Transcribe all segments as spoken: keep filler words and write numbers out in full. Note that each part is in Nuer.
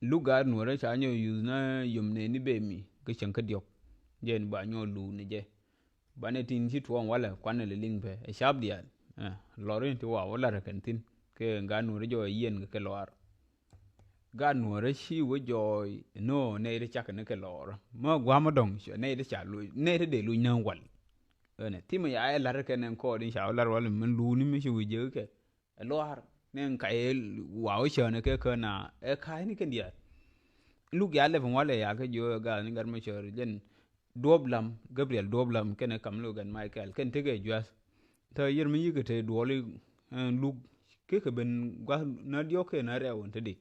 Luk gaat nuɔrä ca nyɔ yuth na yom nɛ ni bemi kä cäŋ kä diɔk. Jɛ ni ba nyɔ luuni jɛ. Banɛ tin ci tuɔɔŋ walɛ kuanɛ lɛ liŋ pɛ ɛ cap diaal. Lɔr in ti wa wä lar kɛn thin kɛ gaat nuɔrä jɔ yiɛn kɛ kɛ lɔar. Gaat nuɔrä ci wä jɔɔy nɔ nɛy ti cak ni kɛ lɔr mä guam dɔŋ nɛy ti ca luc nɛy ti dee luc nä wal. Ɛnɛ thimɛ ya ɛ lar kɛn ɛn kɔɔd in ca wä lar wal min luuni mi ci wä jek kɛ ɛ luaar ni ɛn kac ɛ wa wä cäänɛ kɛ kän na ɛ ka̱a̱c ni kɛn diaal. Luk ya lɛp in walɛ ya kɛ jiö ɛ gal ni gat mɛ cäär jɛn duɔp lam Gabriel duɔp lam kɛn ɛ kam luk ɛn Michael kɛn tekɛ juath. Thä yɛr mi yikɛ te duɔli ɛn luk kekɛ ben gua̱th na diɔk kɛ na rɛw ɛn te di.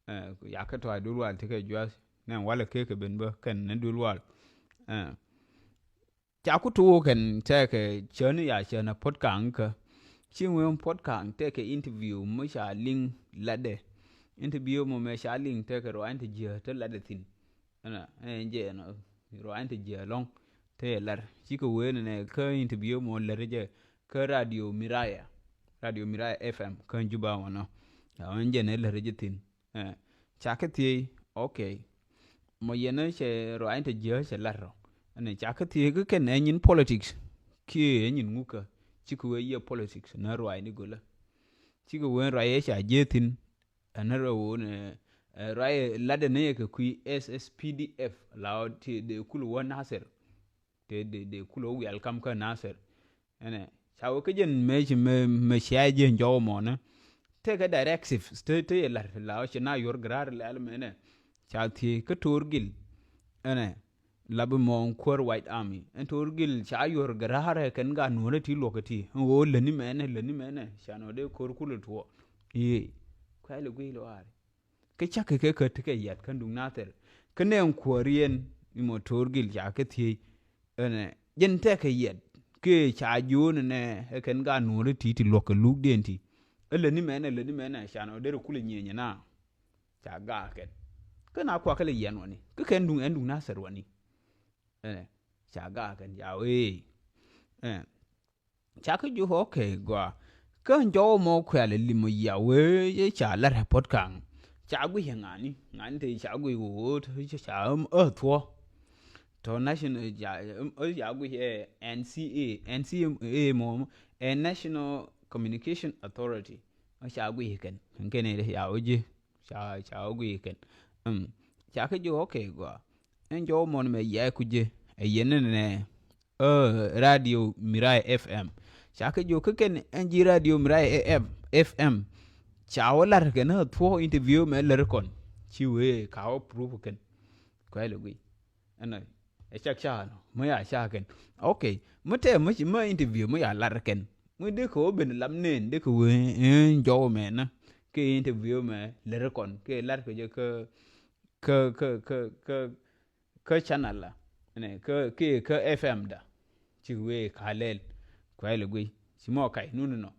Ɛ, ya kɛ tɔac duël wal tekɛ juath nɛ walɛ kekɛ ben bä kɛn ni duël wal. Ɛ, ca ku tuuk kɛn tɛkɛ cäni ya cän a puɔ̱t kaŋ kä ci wen puɔ̱t kaŋ tɛkɛ interview mi ca liŋ latdɛ. Interview mɔ mɛ ca liŋ tɛkɛ ruany ti jiɛ te latdɛ thin. Ɛnɛ ɛn jɛ ɛn ruany ti jiɛ lɔŋ te yɛ lar cikɛ wen nɛ kä interview mɔ lär jɛ kä radio Miraya. Radio Miraya F M kä Juba wanɔ. Ya ɛn jɛ nɛ lär jɛ thin. Ɛ, ca kä thiec, okay. Mɔ yɛn cɛ ruaacni te jiääk cɛ lat rɔ. Ɛn ca kä thiec kä kɛn ɛ nyin politics kiɛ ɛ nyin ŋukä. Cikɛ wee yiɛ politics ni ruaacni golä. Cikɛ wee ruac ɛ ca jiääk thi̱n. Ɛn rɛ wee ni ɛ ruac ɛ lat ɛ ni yɛ kɛ kui̱ S S P D F la ɔ ti dee kul wä Nasir. Te dee dee kul wä wial kam kä Nasir. Ɛnɛ ca wee kä jɛn mëë ci mëë mëë cia jiɛn jɔw mɔnɛ. Tekɛ directive te te yɛ lar la ci na yuɔr grar lɛl mɛnɛ. Ca thiec kä Toor Gil. Ɛnɛ la bi mɔ kuäär White Army ɛn Toor Gil ca yuɔr grar ɛ kɛn gat nuɔrɛ ti luɔk ɛ ti ɛn ɣöö läni mɛnɛ läni mɛnɛ ca nɔ dee ko̱r kulɛ tuɔ. I̱ kuɛl i̱ gui̱i̱l waari. Kä cakɛ kɛ kä tekɛ yat kä duŋ Nathir kä nɛ ɛn kuäär yɛn imɔ Toor Gil ca kɛ thiec. Ɛnɛ jɛn tɛkɛ yɛt kɛ ca jiöönɛ nɛ ɛ kɛn gaat nuɔ̱ɔ̱ri ti ti luɔ̱k kɛ lukdiɛn ti. Ɛ läni mɛnɛ läni mɛnɛ ca nɔ derɛ kulɛ nyieenyɛ na. Ca gaak kɛn kä na kuakä lɛ yɛn wani kä kɛn duŋ ɛn duŋ Nathir wani. Ɛnɛ ca gaak kɛn ca wee. Ɛnɛ Ca kä jiök, okay, gɔaa. Kä jɔwä mɔ kuɛl ɛ limɔ yia wee ca lar ɛ puɔ̱t kaŋ. Ca guic ɛ ŋa̱ni ŋa̱ni te ca guic wee ca ɛ thuɔ̱. Tɔ national ca guic ɛ N C A, N C A mɔ ɛ National Communication Authority. Ca guic ɛ kɛn kɛn ɛ ca wee ji̱ ca ca wee guic ɛ kɛn. Ca kä jiök, okay, gɔaa. Ɛn jɔwä mɔ ni mɛ yia ɛ kui̱ ji̱ ɛ yɛn ni nɛ. Ɛ radio Mirai F M. Ca kɛ jiök kä kɛn ɛn ji̱ radio Mirai F M. Ca wä lar kɛn ɛ thuɔ̱k interview mɛ lär kɔn ci wee ka wä proof kɛn. Kuɛl i̱ guic ɛn ɛ cak ca nɔ mi ya ca kɛn. Okay mi tɛ mi ci mi interview mi ya lar kɛn mi dee kɛ wä ben lam nɛn dee kɛ wee ɛn jɔw mɛ na kɛ interview mɛ lär kɔn kɛ lar kɛ jɛ kä kä kä kä kä kä channel la nɛ kä kä kä F M da. Ci wee ka lɛl kuɛl i̱ guic ci mɔ kac nuni nɔ.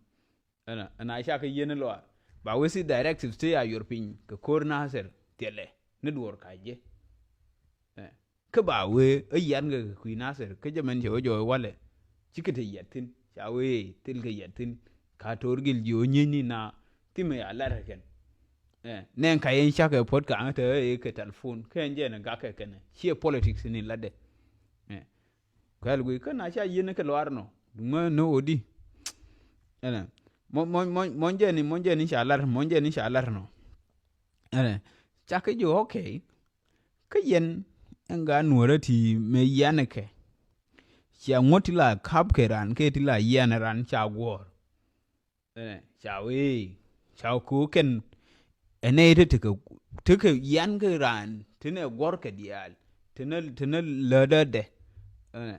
Ɛna ɛna ca kä yieen luaar ba wee si directive ti a yuɔr piny kɛ ko̱r Nathir thilɛ ni duɔɔr ka jiɛ. Kä ba wee ɛ yian kɛ kui̱ Nathir kä jɛ mɛn cɛ wee jɔɔc walɛ. Cikɛ te yɛt thi̱n ca wee thil kɛ yɛt thi̱n ka Toor Gil jiö nyiecni na thimɛ ya lar kɛn. Nɛn ka yɛn cakɛ puɔ̱t kaŋ te ɛ kɛ telephone kɛ ɛn jɛ ni gakɛ kɛnɛ ciɛ politics ni latdɛ. Kuɛl guic kä na ca yieen kɛ luaar nɔ duŋä ni ɣöö di. Ɛnɛ mɔ mɔ mɔ mɔ jɛ ni mɔ jɛ ni ca lar mɔ jɛ ni ca lar nɔ. Ɛnɛ ca kɛ jiök, okay. Kä yɛn ɛn gaa nuɔ̱ɔ̱rä ti mëë yianɛ kɛ cia ŋuɔ̱t ti la kap kɛ raan kɛ ti la yianɛ raan ca guɔ̱ɔ̱r. Ɛnɛ ca wee ca ko̱o̱k kɛn ɛnɛ te tekɛ tekɛ yian kɛ raan tenɛ guɔ̱r kɛ diaal tenɛ tenɛ lädädɛ. Ɛnɛ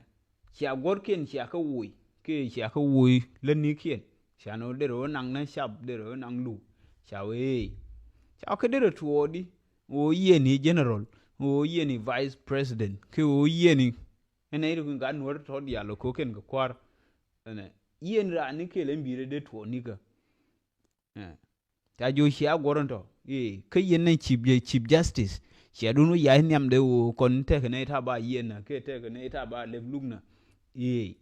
cia guɔ̱rkiɛn cia kä woc kɛ cia kä woc länikiɛn. Ca nɔ derɛ wä naŋ nä cap derɛ wä naŋ luk ca wee ca wä kä derɛ tuɔɔdi. Ɣöö yiëëni general ɣöö yiëëni vice president kɛ ɣöö yiëëni. Ɛn nɛy ti kui̱n ka nuɔ̱ɔ̱r tɔ̱ diaal ɔ ko̱kiɛn kɛ kua̱r. Ɛnɛ yiëëni raan ni kɛl ɛn bi̱i̱rɛ dee tuɔɔnikä. Ca jiök cia guɔ̱r ɛn tɔ̱ i̱ kä yɛn nɛ chief chief justice. Cia duun wä ya̱c nhiamdɛ ɣöö kɔn tekɛ nɛy ta̱a̱ ba yiëënä kɛ tekɛ nɛy ta̱a̱ ba lɛp luknä. I̱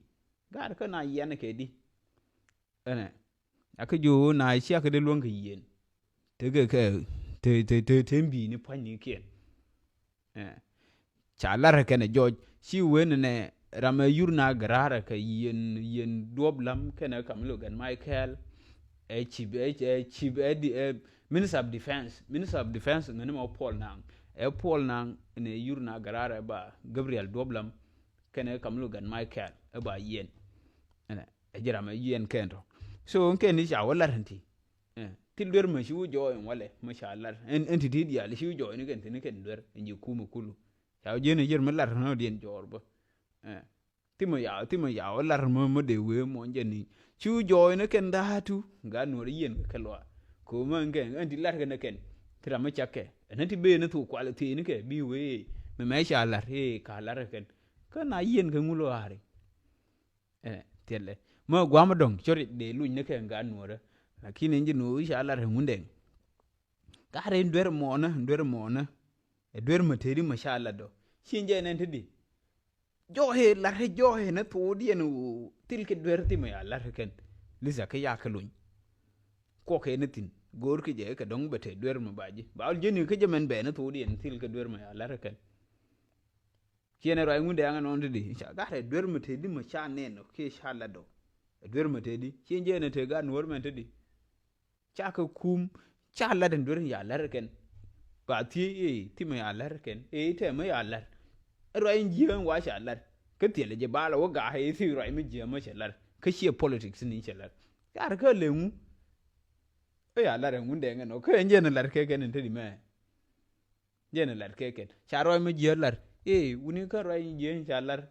gaat kä na yiɛn kɛ di. Ɛnɛ a kä jiök ɣöö na ciakä dee luäŋ kɛ yieen. Tekɛ kɛ Te te te te bi̱i̱ni pua̱nynikiɛn. Ca lar kɛnɛ jɔɔc ci wen nɛ ram ɛ yur na gɛ raar kɛ yien yien duɔp lam kɛnɛ kam lo gɛn Michael. Ɛ cip ɛ cip ɛ di ɛ Minister of Defense, Minister of Defense ŋäni mɛ Paul Nang. Ɛ Paul Nang nɛ yur na gɛ raar ɛ ba Gabriel duɔp lam kɛnɛ kam lo gɛn Michael ɛ ba yien. Ɛnɛ ɛ jiram ɛ yien kɛn tɔ. So kɛn ni ca wä lar ti. Thil duer mɛ ci wä jɔɔy in walɛ mɛ ca lar ɛn ti ti diaal ci wä jɔɔy ni kɛn ti ni kɛn duer in ji̱ kumɛ kulu. Ca wä jiɛn in jiɛn mɛ lar nɔ diɛn jɔɔr bä. Thimɛ ya thimɛ ya wä lar mɛ mɛ dee wee mɔ jɛn ni ci wä jɔɔy ni kɛn da̱a̱tu. Gaa nuɔr yien kɛ kɛ luaar ko̱mä in kɛn ɛn ti lar kɛn kɛn ti ram mɛ cakɛ ɛn ti bee ni thuk kual thiee ni kɛ bi wee mɛ mɛ ca lar ee ka lar kɛn. Kä na yien kɛ ŋul waari. Ɛ thiɛlɛ mä guamä dɔ̱ŋ cɔri dee luny ni kɛ gaa nuɔrä. Lakin in ji̱ nuɔr wi̱c a lar ɛ ŋundɛŋ. Gaa rɛy duer mɔɔnä duer mɔɔnä. Ɛ duer mä tëëdi mä ca lar dɔ ci in jɛ nɛn te di. Jɔɔhɛ lar te jɔɔhɛ ni thuudiɛn ɣöö thil kɛ duer thimɛ ya lar kɛn. Lisa kä ya kɛ luny. Kuɔkɛ ni thi̱n go̱o̱r kɛ jɛ kɛ dɔ̱ŋ bɛ te duer mä ba ji̱ ba ji̱ ni kä jɛ mɛn bɛ ni thuudiɛn thil kɛ duer mä ya lar kɛn. Ciɛn ɛ ruac ŋun dɛɛŋ ɛnɔn te di ca gat ɛ duer mɛ te di mɛ ca nɛn ɔ kiɛ ca lat ɔ. Ɛ duer mɛ te di ciɛn jɛ ɛn ɛ te gat nuɔr mɛn te di. Ca kɛ kum ca lat ɛn duer in ya lat ɛ kɛn. Ba thiee ee thimɛ ya lat ɛ kɛn ee tɛmɛ ya lat. Ɛ ruac in jiääŋ wa ca lat kä thiɛl ɛ jɛ bal ɛ wä ga̱a̱ ɛ thiee ruac mi jiääŋ mɛ cɛ lat kä ciɛ politics ni cɛ lat. Gat kä lɛ ŋu. Ɛ ya lat ɛ ŋun dɛɛŋ ɛnɔ kä ɛn jɛ ɛn ɛ lat kɛ kɛn in te di mɛ. Jɛn ɛ lat kɛ kɛn ca ruac mi jiɛ lat ee wuni kä ruac mi jiɛ ca lat.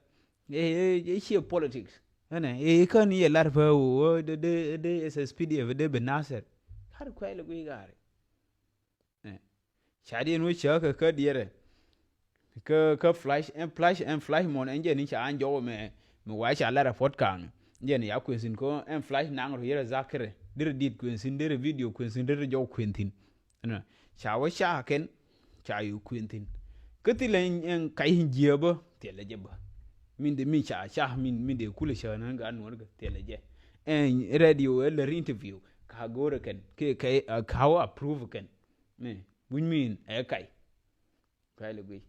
Ee ee ciɛ politics ɛnɛ ee kä ni yɛ lat pä woo de de de S S P D F de bi Nasir. Lar kuɛl guiy gaari. Ca diɛn wä cä kɛ kä diɛrɛ. Kä kä flash ɛn flash ɛn flash mɔn ɛn jɛn ni ca an jɔwä mɛ mɛ wa ca lat a puɔt kaŋ. Jɛn ya kuensin kä ɛn flash naŋ rɔ yɛrɛ zakirɛ derɛ dit kuensin derɛ video kuensin derɛ jɔw kuenthin. Ɛnɔ ca wä ca kɛn ca yuk kuënthin. Kä thilɛ ɛn kac in jiääbä thilɛ jɛ bä. Min de mi ca ca min min de kulɛ cäänä gat nuɔrkɛ thilɛ jɛ. Ɛn radio ɛ lär interview ka go̱o̱rɛ kɛn kɛ kɛ ka wä approve kɛn. Mi wi̱ny min ɛ kac. Kac lɛ guic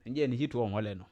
ɛn jɛ ni ci tuɔɔŋ walɛ nɔ.